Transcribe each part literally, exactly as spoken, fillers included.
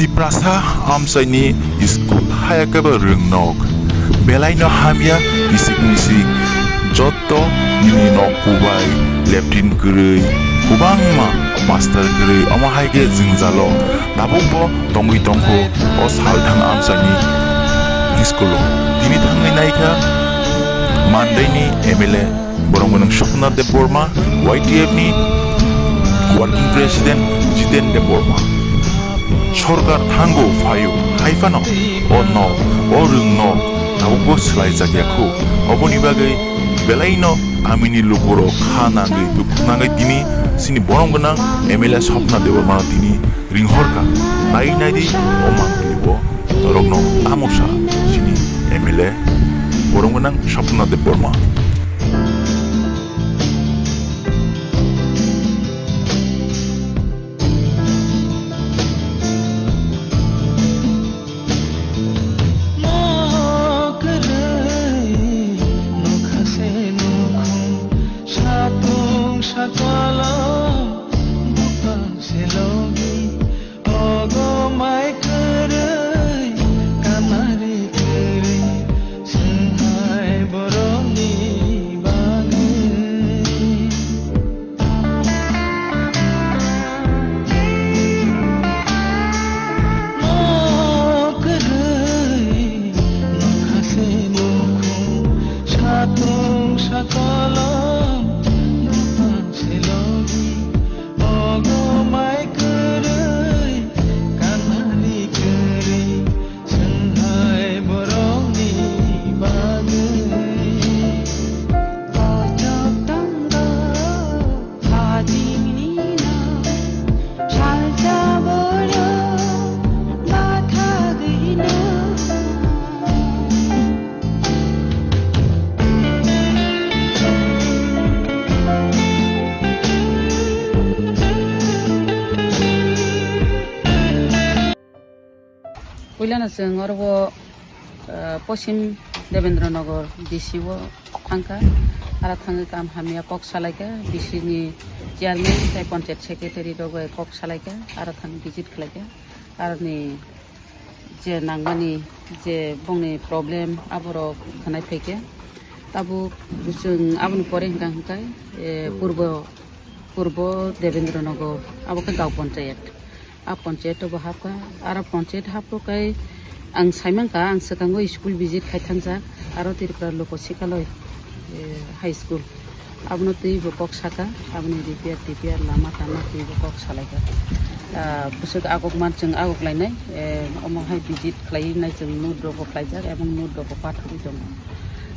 Tiprasa amchaini school haya kebo rwngnok. Belaino hamya kisik misik. Jotto nini nok kubai, latrine kwrwi, kwbangma master kwrwi, omo hai khe jwngjalo. Tabukbo tongwi tongkho o salthang amchaini school-o. Tini thangwi naikha Mandaini M L A borok gwnang Swapna Debbarma, Y T F ni working president Jiten Debbarma. Sorkar thango phaio, hai phano o nok, o rwngnok tabukbo swlaijak ya kho. Oboni bagwi belaino amini lukurok kha nangwi, dukhu nangwi tini chini borom gwnang M L A Swapna Debbarmano tini ringhorkha. Nai nai di o mantwi bo norokno tamo sa chini M L A borom gwnang Swapna Debbarma. Satung sakolom bupang selogi, ogo mai kwrwi, kamari kwrwi, swnghai borokni bagwi. Nok kwrwi, nokha se mukhung, satung sakolom, bupang se logi, ogo mai kwrwi, kanani kwrwi, swnghai borokni bagwi. Kochok tongo. Hajimnino salsa boro bathagwino. Puilano chwng oro o, ah, Poschim Debendra Nagar D C o thangkha. Aro thangwi kam hamya kok salaikha, D C ni chairman tei panchayat secretary rok bai kok salaikha, aro thangwi visit khlaikha. Aroni je nangmani je bongni problem aborok khwnai phaikha. Tabuk chwng aboni pore hwnkha hwnkhe, eh, purbo, purbo Debendra Nagar, abo khe gaon panchayat. A panchayat o bo hapkha, aro panchayat hapro kai ang saimankha, ang swkango school visit khai thangjak, aro Tripura Loko Sikaloi, eh, High School. Abono twi bo kok saka, aboni repair tipair lama tama twi bo kok salaikha. Ah, bwswk agok man chwng agok lainai, eh, omo hai visit khlai nai chwng note rok bo khlaijak, ebong note rok bo pathogwi tongo.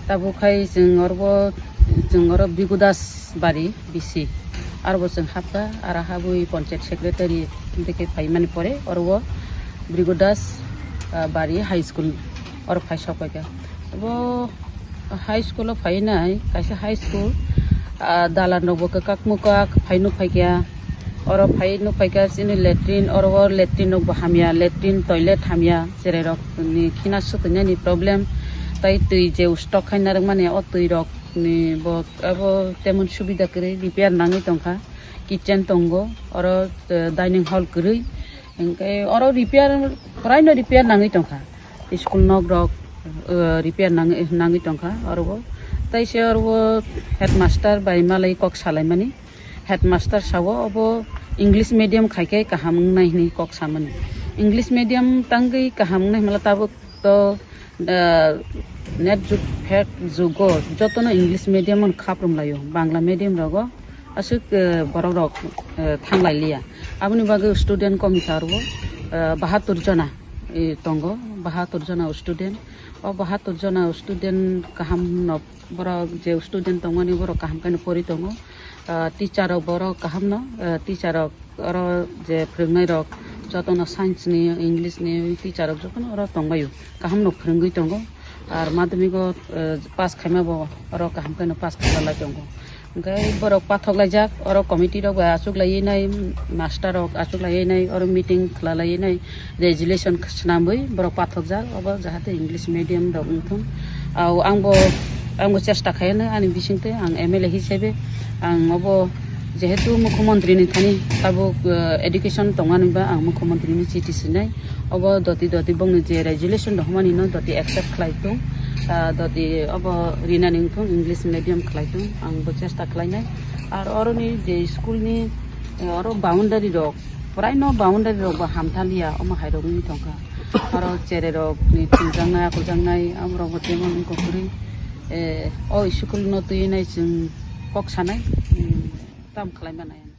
Tabuk khai chwng oro bo, chwng oro Bhrigu Das bari bisi. Aro bo chwng hapkha, aro habwi panchayat secretary hwnkhe phaimani pore oro o Bhrigu Das, ah, bari high school oro phai sok paikha. Bo high school o phainai, kaisa high school, ah, dalan rok bo kwkak mwkak phai nuk phaikha. Oro phai nuk phaikha chini latrine, oro o latrine rok bo hamya, latrine toilet hamya, cherai rok ni khina swtwinani problem, tai twi je stock khai narwkmani o twi rok ni bo abo temon subida kwrwi, repair nangwi tongkha, kitchen tongo, oro, eh, dining hall kwrwi, hwnkhe oro repair, kwraino repair nangwi tongkha, school nok rok, eh, repair nangwi, nangwi tongkha oro o. Tai se oro o headmaster bai malai kok salaimani, headmaster sao obo English medium khaikhe kaham wngnai hwnwi kok samani, English medium tangwi kaham wngnai hwnmala tabuk to, ah, net jug, phek jugo jotono English medium-o khaprum laio, Bangla medium rogo aswk, eh, borok rok, eh, thang lai liya. Aboni bagwi student komita rwo, eh, bahatur jona, eh, tongo, bahatur jona student. O bahatur jona student kaham no, borok je student tongmani borok kaham khe no pori tongo. Ah, teacher rok borok kaham no, eh, teacher rok oro je phwrwngnai rok jotono science ni, English ni teacher rok jotono oro tongbaio, kaham no phwrwngwi tongo. Ar madhyamik o, eh, pass khaima bo oro kaham khe no pass khlai lai tongo. Hwnkhe borok pathok laijak, oro committee rok bai achuk laiwi nai, master rok achuk laiwi nai, oro meeting khwla laiwi nai, resolution swnamwi borok pathokjak, obo jahate English medium rok wngthung. Au, ang bo, ang bo chesta khaino ani bisingtwi, ang M L A hisabe ang obo Jehetu Mukhyamantri ni thani tabuk, eh, education tongmani ba ang Mukhyamantri ni chiti sinai. Obo doti doti bongni je resolution rohormani no doti accept khlai tung. Ah, doti obo rinani wngthung English medium khlai tung. Ang bo chesta khlainai. Ar oroni je school ni, eh, oro boundary rok, prai no boundary rok bo hamthaliya, omo hai rok wngwi tongkha. Aro chere rok ni thwngjaknai, akuljaknai, amo rok bo teibo wngkha kwrwi. Eh, o school no twi nai chwng kok sanai, hmm, tam khlai mano.